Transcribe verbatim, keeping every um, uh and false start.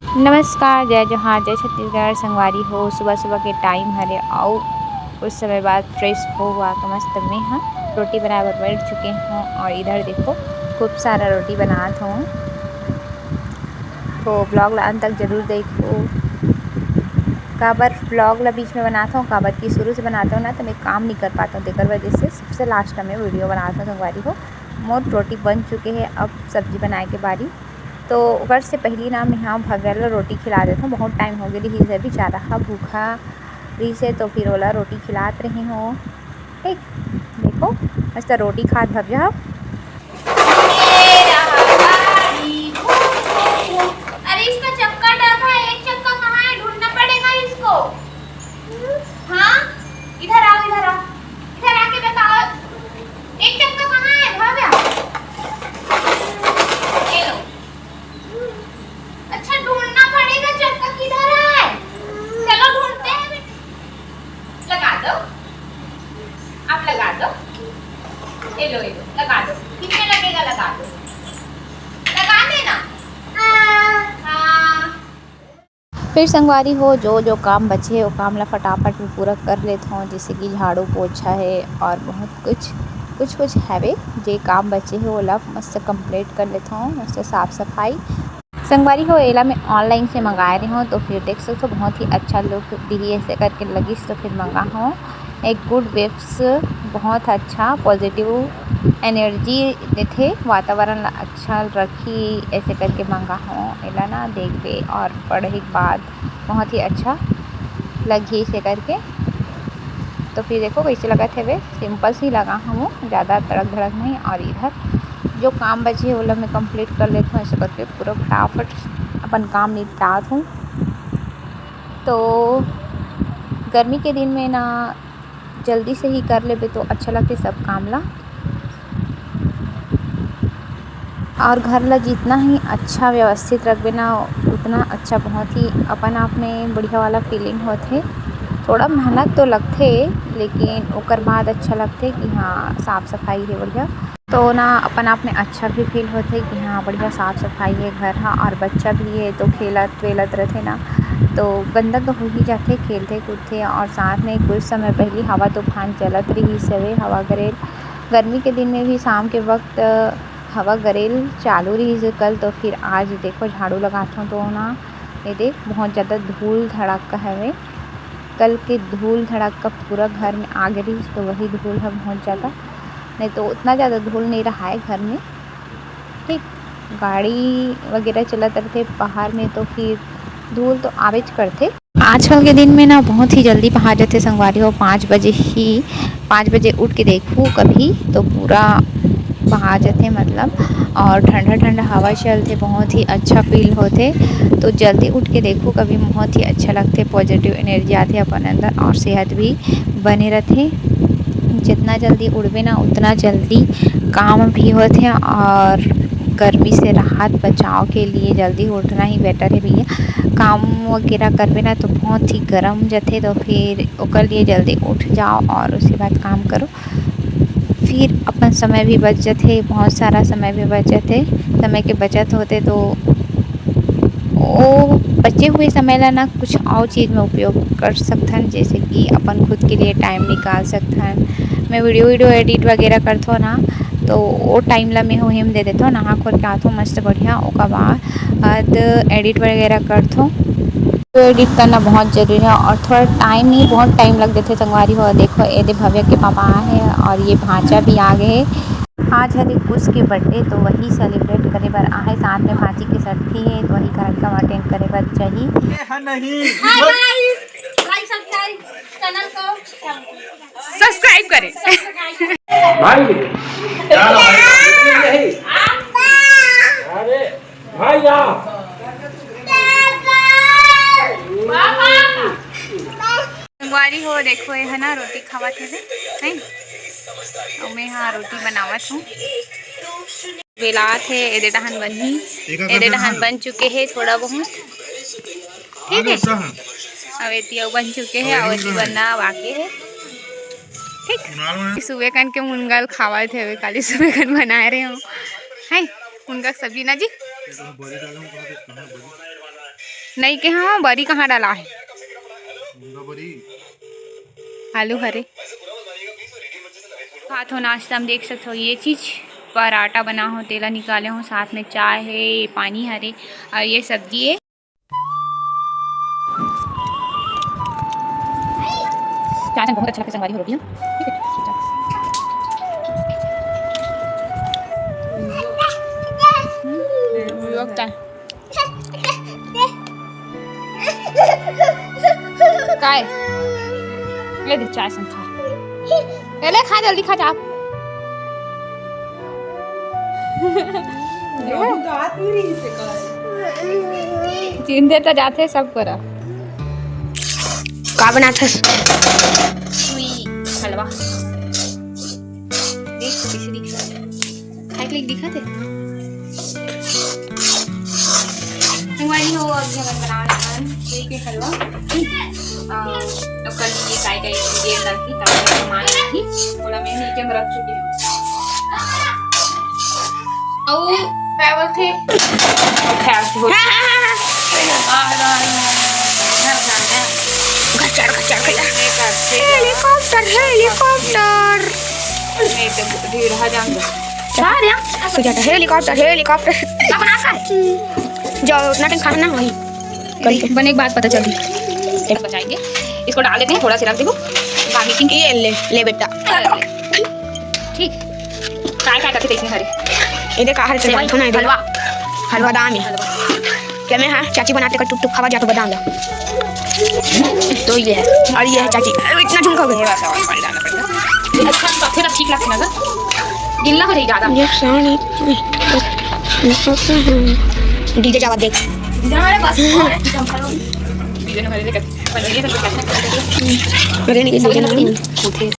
नमस्कार, जय जोहार, जय छत्तीसगढ़। संगवारी हो, सुबह सुबह के टाइम हरे, अउ कुछ समय बाद फ्रेश हो हुआ के मस्त मैं ह रोटी बनाए बर बैठ चुके हूँ। और इधर देखो, खूब सारा रोटी बनात हूँ, तो ब्लॉग ला अंत तक जरूर देखो। काबर ब्लॉग ला बीच में बनात हूँ, काबर कि शुरू से बनात हूँ ना, तो मैं काम नहीं कर पाता हूँ, तेकर वजह से सबसे लास्ट में वीडियो बनात हूँ। संगवारी हो, मोर रोटी बन चुके है, अब सब्जी बनाए के बारी। तो ओकर से पहली ना मैं यहाँ भव्या ला रोटी खिला देत हूँ। बहुत टाइम हो गए रही है, बेचारा हा भूखा रही से, तो फिर ओला रोटी खिलात रही हूँ। ठीक, देखो, मस्त रोटी खात भव्या। अरे, इसका चक्का डब है, एक चक्का कहाँ है? ढूंढना पड़ेगा इसको। हाँ, इधर आओ, इधर आओ, इधर आके बताओ, एक चक्का कहाँ है भव्या? ये लो। अच्छा, ढूंढना पड़ेगा, चक्का किधर है? चलो ढूंढते हैं। लगा दो, आप लगा दो। ये लो, ये लो, लगा दो। कितने लगेगा, लगा दो। लगा देना। हाँ। फिर संगवारी हो, जो जो काम बचे हे, वो काम ला फटाफट में पूरा कर लेत हूँ, जैसे कि झाड़ू पोछा है और बहुत कुछ, कुछ कुछ हवे जे काम बचे हे, ओला मस्त कंप्लीट कर लेत हूँ, मस्त साफ सफाई। संगवारी हो, एला मैं ऑनलाइन से मंगाए रहे हूँ, तो फिर देख सकते हो, बहुत ही अच्छा लुक दिही, ऐसे करके लगिस, तो फिर मंगा हूँ। एक गुड वाइब्स, बहुत अच्छा पॉजिटिव एनर्जी देथे, वातावरण ला अच्छा रखी, ऐसे करके मंगा हूँ। एला ना देखबे और पढ़े के बाद बहुत ही अच्छा लगही, ऐसे करके। तो फिर देखो कैसे लगत हवे, सिंपल सी लगा हूँ, ज़्यादा तड़क धड़क नहीं। और इधर जो काम बचे हे, ओला मैं कंप्लीट कर लेत हूँ, ऐसे करके पूरा फटाफट अपन काम निपटात हूँ। तो गर्मी के दिन में ना जल्दी से ही कर लेबे तो अच्छा लगथे सब काम ला। और घर ला जितना ही अच्छा व्यवस्थित रखबे ना, उतना अच्छा, बहुत ही अपन आप में बढ़िया वाला फीलिंग होथे। थोड़ा मेहनत तो लगथे, लेकिन ओकर बाद अच्छा लगथे कि हाँ, साफ सफाई हे बढ़िया। तो ना अपन आप में अच्छा भी फील होथे कि हाँ, बढ़िया साफ सफाई हे घर हा, और बच्चा भी हे तो खेलत वेलत रथे ना, तो गंदा तो हो ही जाथे, खेलथे कूदथे। और साथ में कुछ समय पहली हवा तूफान चलत रहिस हवे, हवा गरेर। गर्मी के दिन में भी शाम के वक्त हवा गरेर चालू रहिस कल, तो फिर आज देखो झाड़ू लगाथों तो ना, ये देख, बहुत ज़्यादा धूल धड़ाका हवे। कल के धूल धड़ाका पूरा घर में आ गे रहिस, तो वही धूल ह बहुत ज़्यादा, नहीं तो उतना ज़्यादा धूल नहीं रहा है घर में। ठीक, गाड़ी वगैरह चलत रहिथे बाहर में, तो फिर धूल तो आवेच करथे। आजकल के दिन में ना बहुत ही जल्दी पहाड़ जाथे संगवारी हो, पाँच बजे ही, पाँच बजे उठ के देखहू कभी तो पूरा पहाड़ जाथे, मतलब, और ठंडा ठंडा हवा चलथे, बहुत ही अच्छा फील होथे। तो जल्दी उठ के देखहू कभी, बहुत ही अच्छा लगथे, पॉजिटिव एनर्जी आथे अपन अंदर और सेहत भी बने रथे। जितना जल्दी उठबे ना, उतना जल्दी काम भी होथे और गर्मी से राहत बचाव के लिए जल्दी उठना ही बेटर है भैया। काम वगैरह करबे ना तो बहुत ही गर्म जथे, तो फिर ओकर लिए जल्दी उठ जाओ और उसके बाद काम करो। फिर अपन समय भी बच जथे, बहुत सारा समय भी बच जथे। समय के बचत होथे तो वो बचे हुए समय ला ना कुछ और चीज़ में उपयोग कर सकथन, जैसे कि अपन खुद के लिए टाइम निकाल सकथन। मैं वीडियो वीडियो एडिट वगैरह करथों ना, तो वो टाइम ला मैं वही में दे देथों, नहा खोर के आथों मस्त बढ़िया, ओकर बाद एडिट वगैरह करथों। तो एडिट करना बहुत जरूरी है और थोड़ा टाइम ही, बहुत टाइम लग जाथे संगवारी हो। देखो, ये दे भव्या के पापा आए हैं और ये भांचा भी आ गए हैं। आज हरे कुश के बर्थडे, तो वही सेलिब्रेट करे बर आहे, साथ में भांची के सेट भी है, तो वही कार्यक्रम अटेंड करे बर जाही। ये है नहीं। हाय गाइस, लाइक सब्सक्राइब चैनल को। सब्सक्राइब करें। भाई, क्या भाई? नहीं। अरे भाई, आ। संगवारी हो, देखो, ये है ना, रोटी खावत हे, नहीं? अउ मैं हा रोटी बनावत हूँ। बेलात हे, एदे डहान बनही, एदे डहान बन चुके हे थोड़ा बहुत, ठीक है? अब एती अउ बन चुके हे, अउ एती बनना बाकी हे, ठीक? सुबह कन के मुनगा ल खावत हे, काली सुबह कन बनाए रहे हूँ, है मुनगा के सब्जी ना जी। ये तो बड़ी डालूं, कहाँ पे, कहाँ बड़ी? नहीं के हाँ, बरी कहाँ डाला है? आलू हरे। खात हो नाश्ता में, देख सकते हो ये चीज, पराठा बना हो, तेला निकाले हो, साथ में चाय है, पानी हरे और ये सब्जी है। चाय संग बहुत अच्छा लगता है संगवारी हो, रोटी ना। ठीक है, अच्छा। हम्म, लोग चाय। काय? ले दे चाय संग खा। ए, ले खा, जल्दी खा जा। चिंते तो जाथे सब करा। का बनाथस? सुई हलवा। देख, कैसे दिख रहा है। खाए के लिए दिखा दे। संगवारी हो, अभी हमन बनावत हन सुई के हलवा। आ, तो कल ये काय काय ये लगही, तब तक सामान लगही, ओला मैं नीचे में रख चुके हूँ। अउ काय बोलथे? खैर, हो। घचर, घचर, घचर। Helicopter, helicopter. नहीं तो ढेर हा जान दो। चार या? Sujata, helicopter, helicopter. अपना का है? जो उतना टाइम खाना ना वही। कल के। बने के बाद पता चली। बचाएंगे। इसको डाल देते हैं, थोड़ा सा रख दो। गार्निशिंग के ये ले, ले बेटा। ठीक। काय काय करथे तइसने हरे। ये दे का हरे सेवई, चटनी ना, ये दे। हलवा। हलवा। बादाम है। हलवा। क्या मैं, हाँ, चाची बनाते का टुक टुक खावा जाके बादाम ला। तो ये है। और ये है चाची। अरे, इतना झुमका हो गया। थोड़ा सा और पानी डालना पड़ेगा। अच्छा, तो फिर ठीक लगथे ना सर? गिल्ला हो जाई ज्यादा। ये साड़ी। डीजे जावा देख। अरे नहीं, डीजे ना।